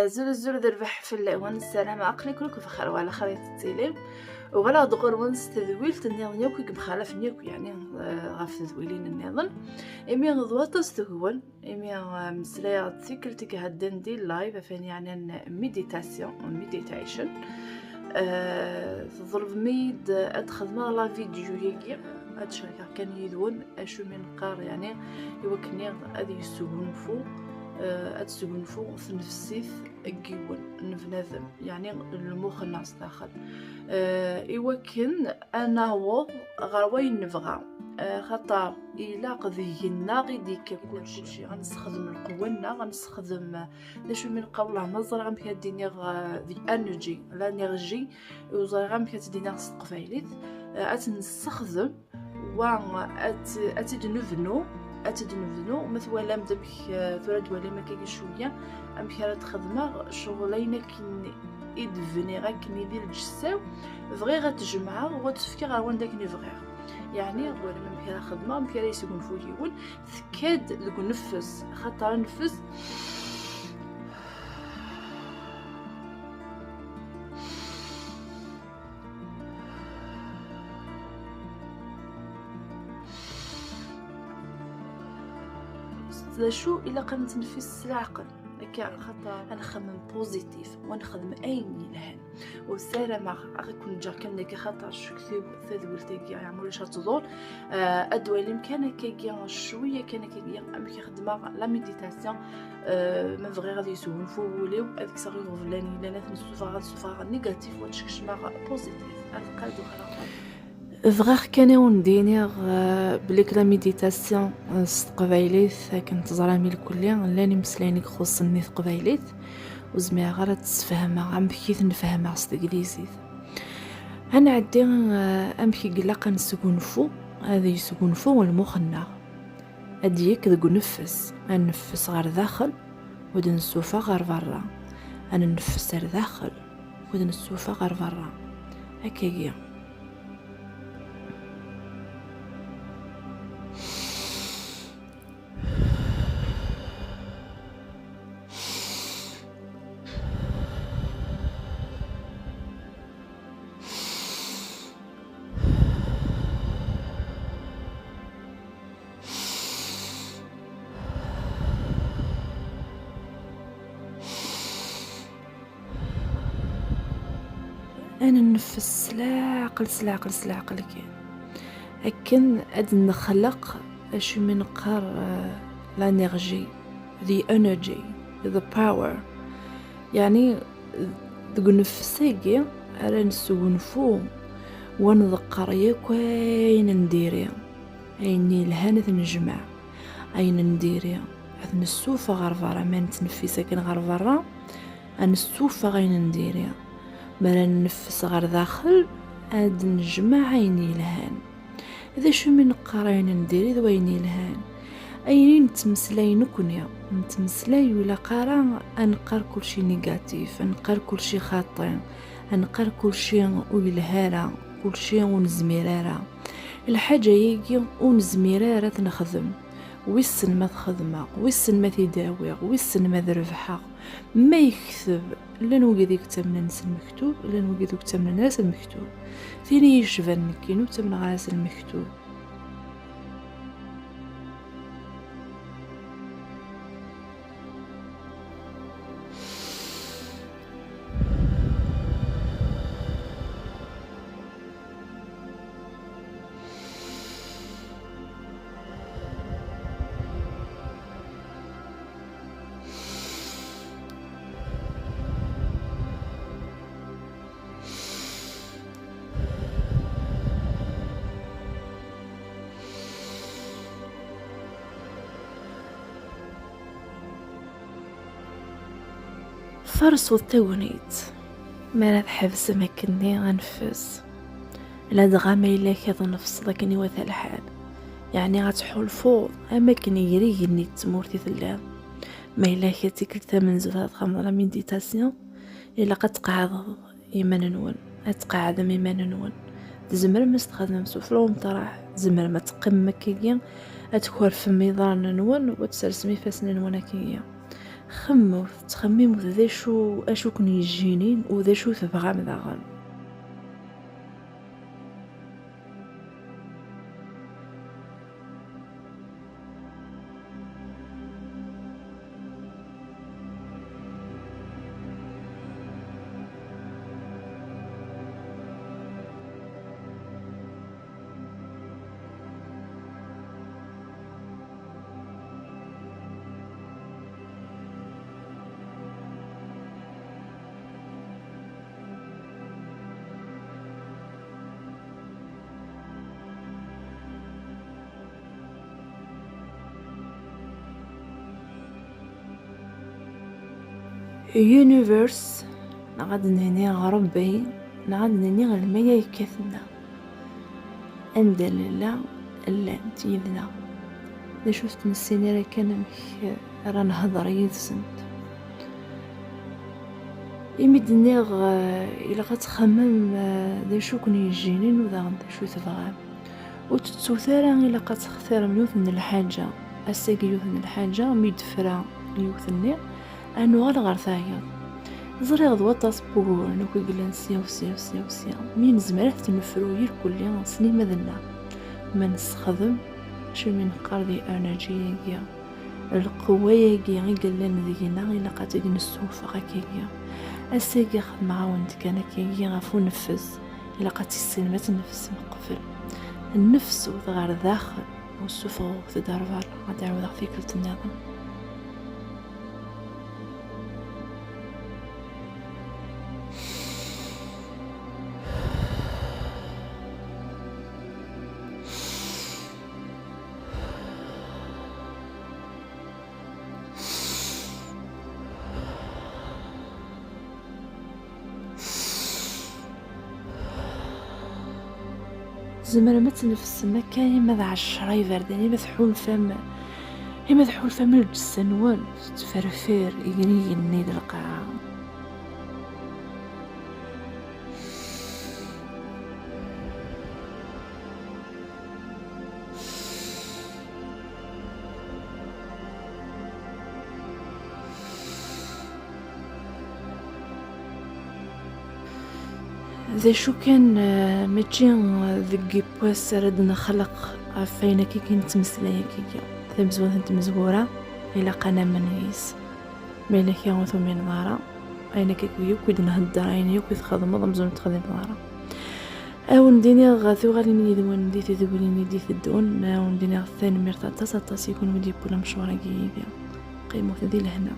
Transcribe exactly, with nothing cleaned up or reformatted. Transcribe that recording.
Azul azul d rrbeḥ fell-awen, ssarama aql-iken akk bxir, wa ɛla xir i tettilim. Uɣaleɣ-d ɣur-wen s tedwilt nniḍen yakk i yemxalafen yakk, yeɛni, eh, ɣef tedwilin nniḍen. Imi d waṭas deg-wen, imi, eh, mmeslayeɣ-d tikkelt i iɛeddan di live, ɣef wayen yeɛnan méditation, méditation. Eh, tḍelbem-iyi-d ad xedmeɣ la vidéo-yagi, ad cerkeɣ kan yid-wen acu mi neqqar, yeɛni, i wakken ad yesgunfu, eh, ad tesgunfu tnefsit n yiwen n bnadem, yeɛni lmux-nneɣ s daxel. Eh, i wakken ad naweḍ ɣer wayen nebɣa. Eh, xaṭer ilaq deg-nneɣ i d-yekka kulci. Ad nessexdem lqewwa-nneɣ, ad nessexdem, d acu mi neqqar, wellah ma ẓriɣ amek ad d-iniɣ, eh, the energy, l'énergie, ur ẓriɣ amek ad tt-d-iniɣ s teqbaylit. Eh, ad tt-nessexdem, wa ad tt-, ad tt-id-nebnu, ad tt-id-nebnu. Ma twalam-d amek, eh, tura ad d-twalim akka cwiya amek ara t-xedmeɣ, ccɣel ayen akken i d-bniɣ akken i di lǧessa-w, bɣiɣ ad t-jemɛeɣ u ad t-fkeɣ ɣer wanda akken i bɣiɣ. Yeɛni, twalam amek ara xedmeɣ, amek ara yesgunfu yiwen, tekka-d deg uneffes, xaṭer aneffes d acu ilaq ad nettneffis s leɛqel. Akka, xaṭer ad nxemmem positif, u ad nexdem ayen yelhan. U ssarameɣ ad ken-ǧǧeɣ kan dagi, xaṭer ccektiw tadwilt-agi, yeɛni ulac ad tḍul. Ah, ad d-twalim kan akkagi cwiya kan akkagi amek i xeddmeɣ la méditation. Ah, ma bɣiɣ ad yesgunfu wul-iw, ad kkseɣ iɣeblan yellan, ad ten-ssufɣeɣ, ad ssufɣeɣ négatif, u ad skecmeɣ positif. Ad qqal d uxlaḍ. Bɣiɣ kan i wen-d-iniɣ, eh, belli la méditation, eh, s teqbaylit, akken teẓram ilkulli, llan imeslayen i ixuṣṣen i teqbaylit, ur zmireɣ ara ad tt-sfehmeɣ amek i ten-fehmeɣ s teglizit. Ad nɛeddi, eh, amek i ilaq ad nesgunfu, ad yesgunfu lmux-nneɣ. Ad d-yekk deg uneffes, ad neffes ɣer daxel, u ad nessufeɣ ɣer berra. Ad nenneffes ar daxel, u ad nessufeɣ ɣer berra. Akkagi. Ad nenneffes s leɛqel, s leɛqel, s leɛqel kan. Akken ad nexleq acu mi neqqar, eh, l'énergie, the energy, the power. Yeɛni, deg uneffes-agi ara nesgunfu, wa nḍeqqer yakk ayen n diri, ayen yelhan ad t-nejmeɛ, ayen n diri ad t-nessufeɣ ɣer berra, ma nettneffis akken ɣer berra, ad nessufeɣ ayen n diri. Mi ara nenneffes ɣer daxel, ad nejmeɛ ayen yelhan. D acu mi neqqar ayen n diri d wayen yelhan? Ayen i nettmeslay nekkni, nettmeslay ur ilaq ara ad neqqar kulci négatif, ad neqqar kulci xaṭi, ad neqqar kulci ur yelha ara, kulci ur nezmir ara. Lḥaǧa-agi ur nezmir ara ad t-nexdem. Wissen ma t-xedmeɣ, wissen ma t-id-awiɣ, wissen ma d-rebḥeɣ. Ma yekteb, llan wigad i yettamnen s lmektub, llan wigad ur yettamnen ara s lmektub. Tin i yecban nekkini ur ttamneɣ ara s lmektub. Ferṣut tagnit. Mi ara tḥebsem akkenni aneffes, ladɣa ma yella akka ad tnefseḍ akken iwata lḥal, yeɛni ad tḥulfuḍ am akken iger igenni n tmurt i telliḍ. Ma yella akka d tikkelt tamenzut ara txedmeḍ la méditation, ilaq ad tqeɛdeḍ iman-nwen, ad tqeɛdem iman-nwen. Tzemrem ad s-txedmem sufella umeṭraḥ, tzemrem ad teqqimem akkagi, ad tkerfem iḍarren-nwen, u ad tsersem ifassen-nwen akkagi. Xemmut, ttxemmimut d acu, acu ken-yejjinin u d acu tebɣam daɣen. Universe, neɣ ad d-nini Ṛebbi, neɣ ad d-nini lmayaykat-nneɣ. Anda nella, llant yid-neɣ. D acu ur nessin ara kan amek ara nehder yid-sent. Imi d-nniɣ, eh, ilaq ad txemmem, eh, d acu ken-yejjinin u daɣen d acu tebɣam. Ur tettut ara ilaq ad textirem yiwet n lḥaǧa. Ass-agi yiwet n lḥaǧa, mi d-tefra yiwet-nni, ad nuɣal ɣer tayeḍ. Ẓriɣ d waṭas n wuguren akk i yellan sya u sya u sya u sya, mi nezmer ad t-nefru irkelli s inelmaden-nneɣ. Ma nessexdem acu mi neqqar di energy-agi, lqewwa-agi i yellan deg-neɣ, ilaq ad tt-id-nessuffeɣ akkagi. Ass-agi xedmeɣ-awen-d kan akkagi ɣef uneffes, ilaq ad tissinem ad tennefsem qbel. Nnefset ɣer daxel, u ssuffɣet-d ar berra, ad d-ɛawdeɣ tikkelt nniḍen. Tzemrem ad tnefsem akka ima d ɛecra iberdan, ima tḥulfam, ima tḥulfam i lǧessa-nwen tettferfir iger igenni d lqaɛa. D acu kan, eh, mačči, eh, deg yiwwas ara d-nexleq ɣef wayen akka i nettmeslay akkagi. Tamezwarut n tmezwura, ilaq ad namen yis. Ma yella kra ur tumineḍ ara, ayen akka akk i d-nhedder, ayen akk i txedmeḍ, amzun ur texdimeḍ ara. Ad wen-d-iniɣ tuɣalin yid-wen di tedwilin i d-iteddun, ad wen-d-iniɣ tanemmirt aṭas, aṭas i kunwi d-yewwin amecwar-agi yid-i. Qqimut di lehna.